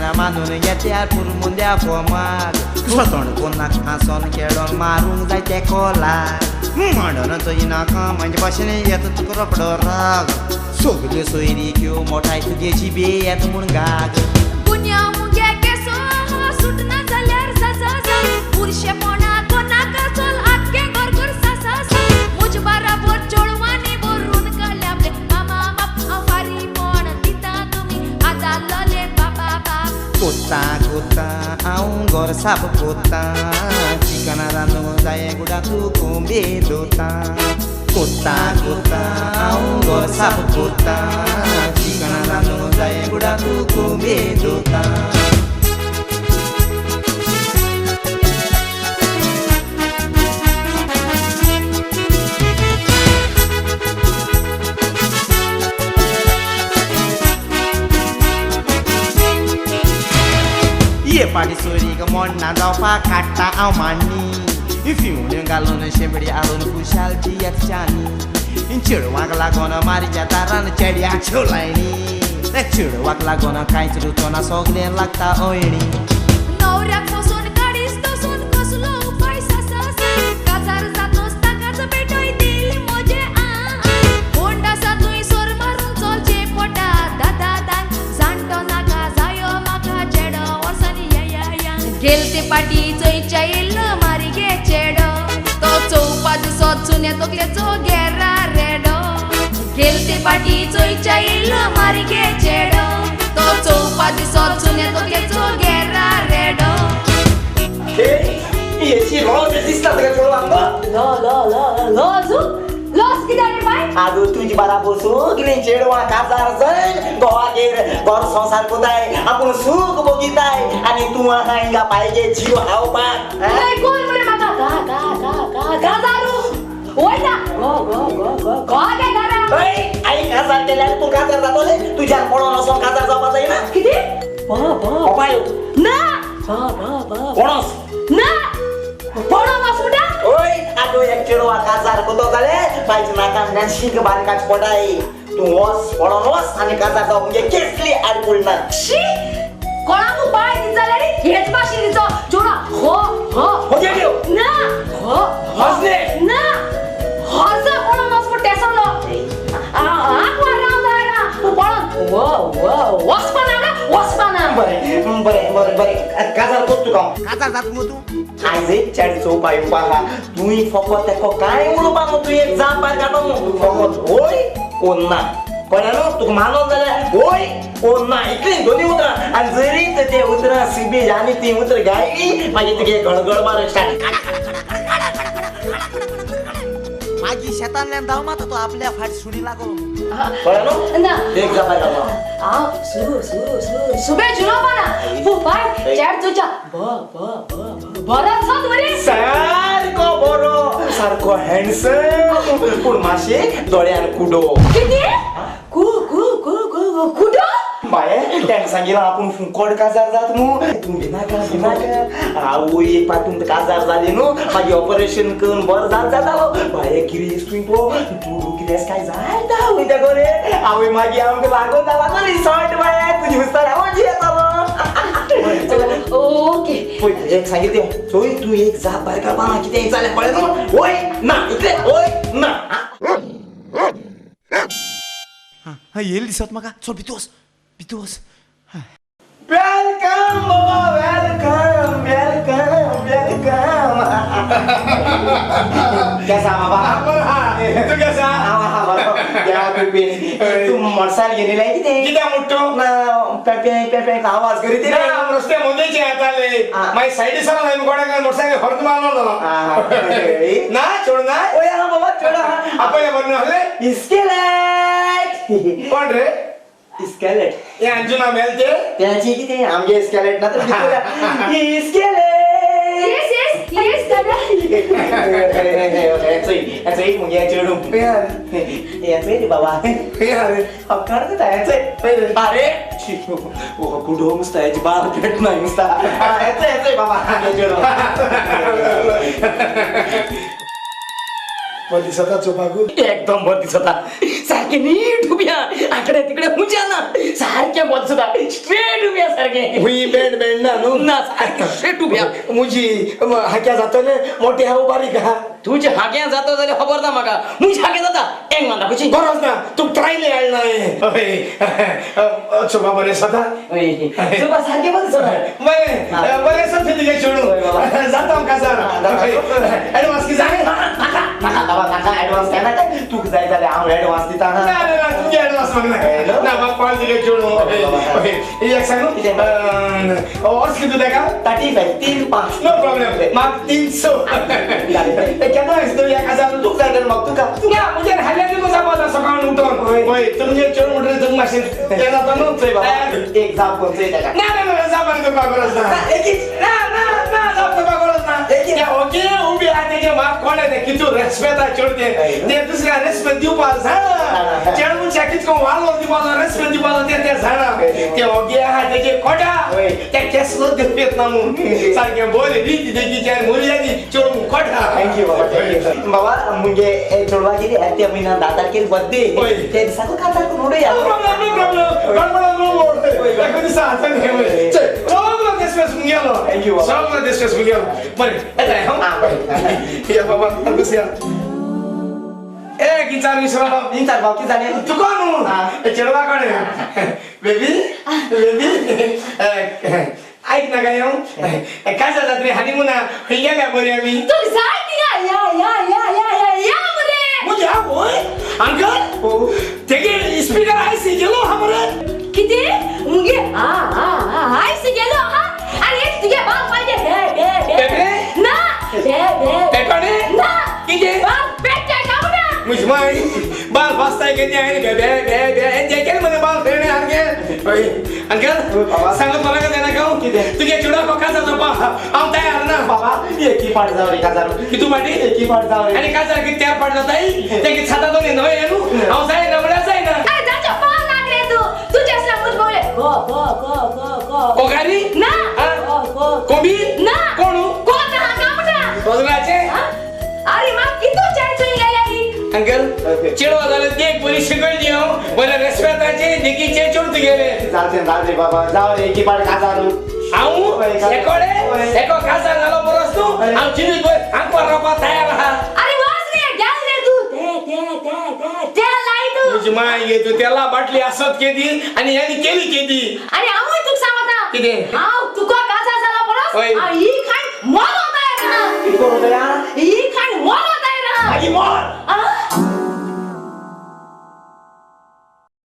सोयऱ्यान मानून घेतल्यार पुरमुंद्या फोमाग स्वतोंड कोन्नाक हांसोन खेळोन मारूंक जाय ते कोलाक म्हणून चोयनाका म्हणजे भाशेन येता तुका रोकडो राग सगल्यो सोयरी क्यो मोठाय तुगे जिबे येता म्हूण गाग गुन्यांव मुगे केसो सुटना जाल्यार जा जा जा पुरशेपणा कोनाका चल आख्खें घर घर सा सा सा म्हजे बाराबर चेडवांनी भरून काडले आपले मामा बाप हांव फारीपण दिता तुमी आदारलोले बाबा बाप कोत्ता कोत्ता हांव घर साफ कोत्ता चिकनां रांदूंक जाये गुडा तूं कोंबे दोता कोत्ता कोत्ता हांव घर साफ कोत्ता चिकनां रांदूंक जाये गुडा तूं कोंबे दोता. ये पाटी सोयरीक मोडना जावपाक काडटा हांव माण्णी फिवण्यो घालून शेंबडी हाडून खुशाल जियेतच्यानी चेडवाक लागून मारीच्या दारान चेड्याक छोलायनी चेडवाक लागून कांयच रुचोना सगळें लागता अयणी न्हवऱ्याक फसोवन काडीस तसून कसलो उपाय सा सा सा काजार जातोच ताकाच पेटय दिल म्हजें आ कोंड आसा थंयसर मारून चलचें पडटा दादा दान जाणटो नाका जायो म्हाका चेडो वर्सांनी या या या गेल ते पाटी चोयच्या येयलो मारी गे चेडो तो चोवपा दिसत चुन्या तकलेचो गेरा रेडो गेल ते पाटी चोयच्या येयलो मारी गे चेडो तो चोवपा दिसत चुन्या तकलेचो गेरा रेडो. हेची लॉज दिसता तुका चेडवांक ल ल ल लॉज लॉज कित्याक रे बाय? आगो तुजी बराबर सगळीं चेडवां काजार जावन घोवागेर घर संवसार कोताय आपूण सूख भोगिताय आनी तूं आहा हिंगा पायगे जीव खावपाक. कोण मरे म्हाका गा गा गा गा गाजारू वयता गो गो गो गो घोवागे घरा. हय आई काजार केल्यार तूं काजार जातोलें तुज्यान पळोवन वचोन काजार जावपा जायना. कितें ब ब पोपायो ना ब ब ब पणस ना पणस म्हणटा. ओय आगो एक चेडवा काजार कोतो जाल्यार बायच्या नाकांतल्यान शीक बारीक काडची पडाय. तूं वच पळोवन वच आनी काजार जावप म्हणजे केसली आडकूळ ना. शी कोणाकू बाय दित जाल्यार हेच भाशेन दिचो चेडवा हो हो हो ना हो हसले ना हस पळोवन वच म्हूण टेसलो पळोवन वचपाना वचपाना. बरें बरें बरें बरें काजार कोत तुका हांव. काजार जाता मुगो तूं? आयज एक चेडे चोवपा येवपा आहा तुवें फकत तेका कांय उलोवपा न्हू तुवें एक जाप भायर काडपा न्हू फकत होय ओ ना कळ्ळें न्हू तुका मानोन जाल्यार होय ओ ना इतलीं दोनी उतरां आनी जरी तर ते उतरां सिबीज आनी तीं उतरां गायली मागीर तुगे गळगळ मारूंक स्टार्ट. मागीर शेतांतल्यान धांव मारता तो आपल्या फाट सुणी लागून. कळ्ळें न्हू? ना एक जाप भायर काडपा. हांव सु सु सु सुबे जुलोवपाना पूण बाय चेड तुज्या ब ब ब बरो दिसत मरे सारको बरो सारको हँडसम पूण मातशें दोळ्यान कुडो. कितें कु कु कु कु कुडो? बाये तेणें सांगिलां आपूण फुकट काजार जात न्हू तूं भिनाका भिनाका आवय एक पाट तुमकां काजार जाली न्हू मागीर ऑपरेशन करून बरो जात जातालो. बाये गिरेस्त तुवें तो तूं गिरेस्त काय जायता वयता गो रे आवय मागीर आमकां लागून जाता रिसॉर्ट बाये तुजी हुस्तार हांव जियेतालो. ओके पळय एक सांगितलें चोय तूं एक जाप भायर काडपा ना कितें जालें कळ्ळें न्हू? वय ना इतलें वय ना. हां येयलें दिसत म्हाका चल भितर वच भितर वच. Welcome बाबा welcome welcome welcome. कैसा बाबा? तू कैसा? देवा कृपेन. तूं मोटरसायकल घेवन येयलाय कितें? कित्याक मुट्टो? ना पेपे पेपे आवाज करीत रे. रस्ते मुंदेचे येताले मागीर सायडी सावन हांवें कोणाक मोटरसायकल हॉर्न मारलो ना चोड ना. ओय आहा बाबा चोड आहा. आपल्या बरें नासलें स्केलेट. कोण रे? स्केलेट. हे अंजुना मेलते त्याची कितें आमगे स्केलेट ना तर स्केलेट. येस येस येस दादा. हेचो मुगे चेडूं हेचो रे बाबा अरे कुडो मुसता हेची बाल पेटना मुसता हेचो हेचो बाबा चेडूं. बरें दिसता चोवपाकू? एकदम बरें दिसता सारकें नीट उबी आहा आकडे तिकडे उंचे ना सारकें बरें दिसता स्ट्रेट उबी सारखे हुई बेंड बेंड ना न्हू ना सारखे स्ट्रेट उबी मुजी हाक्या जातले मोटे हा बारीक हा तुझे हाक्या जातो जाल्यार खबर ना म्हाका मुजी हाक्या जाता एंग मान दाखोवची गरज ना तुका ट्रायले हाडना हय चोबा बरें सदा चोबा सारखे बरें सदा बरें बरें सद तुगे चेडूं जाता हांव काजार एडवान्स कितें जाय नाका बाबा नाका एडवान्स काय नाका तुका जाय जाल्यार हांव एडवान्स दिता ना ना तुमगे एडवान्स म्हाका नाका ना म्हाका कॉल तुगे चेडूं एक सांगू वर्स कितू तेका 35 3 5 नो प्रॉब्लेम म्हाका 300 केन्ना दिसता ह्या काजार तुका जाय जाल्यार म्हाका तुका ना म्हजेर हाल्या दिवं जावपा सकाळ उठोन हय तुमगे चेडूं म्हणटकीर तुका मातशें तें जाता न्हू चोय बाबा एक जाप कोण चोय तेका ना ना ना जाप आनी करपाक गरज ना ना ना ना जाप करपाक गरज ना ओके उबी आहा तेजे म्हाका कोण तें कितू रेस्पेद आहा चेडूं तें तें दुसऱ्या रेस्पेद दिवपाक जाणा चेडूं मनशाक कितको वालो दिवपाक जाय रेस्पेद दिवपाक जाय तें जाणा तें ओगे आहा तेजे कोटा तें केसलो रेस्पेद ना म्हूण सारकें बरें रिती देखीचें मर्यादी चेडूं कोटा thank you बाबा thank you बाबा मुगे चेडवा कितें त्या म्हयन्यान 10 तारखेर बर्थडे त्या दिसा काजार करून उडया नो प्रॉब्लेम नो प्रॉब्लेम एका दिसा हातान घेवं सगळो देशवेस मुगेलो thank you बाबा सगळो देशवेस मुगेलो बरें येता हांव या बाबा दुसऱ्या ए किचार विसरलो विचार भाव कितें जालें तुका न्हू चेडवा कडेन बेबी बेबी ऐक ना काय हांव काजार जातली हनीमुना खंय गेल्या बरी आमी तुका जाय थिंगा या या या या या या मरे मुझे आवय अंकल तेगे स्पीकर आयसी गेलो हा मरे कितें मुगे आ आ आयसी गेलो हा अरे तुगे बाप पाहिजे हे हे बेबे ना हे हे पेटोडे ना कितें बाप पेटच्या कावना मुझ माय बाल बसताय केन्ना हांवें बे बे बे एन्जॉय केलें मरे बाल फेरणे सारकें हय अंकल सांगत मला काय नाका कितें तुगे चेडवाक काजार जावपा हांव तयार ना बाबा एकी फाट जाव रे काजार कितू फाटी एकी फाट जाव रे आनी काजार कितें चार फाट जाताय तेगे छाता दोन न्हय न्हू हांव जायना म्हळ्यार जायना अरे जाचो पाव लागले तू तुझ्या असल्या मुझ बोले गो गो गो गो गो कोगारी ना गो गो कोबी ना कोण कोण हा कामना बदलाचे अरे मा कितू चाय चोई गेली अंकल चेडवा जालें देख बरी शिकयली हांव बरें रेस्पेताचे देखीचे चेडूं तुगेलें जावचें जाव रे बाबा जाव रे एकी फाट काजार हांव एकोडे एको काजार जालो बरोच न्हू हांव जिवीत भर आंकवार रावपाक तयार आहा अरे वास रे गेल रे तू ते ते ते ते ते लाय तू तुजी माय गे तू तेला बाटली आसत केदी आनी ह्यानी केली केदी आनी हांवूय तुका सांगता कितें हांव तुका काजार जाला बरोच हांव ही खाण मोलो तयार आहा कितें करूं तयार ही खाण मोलो तयार आहा मागीर मोर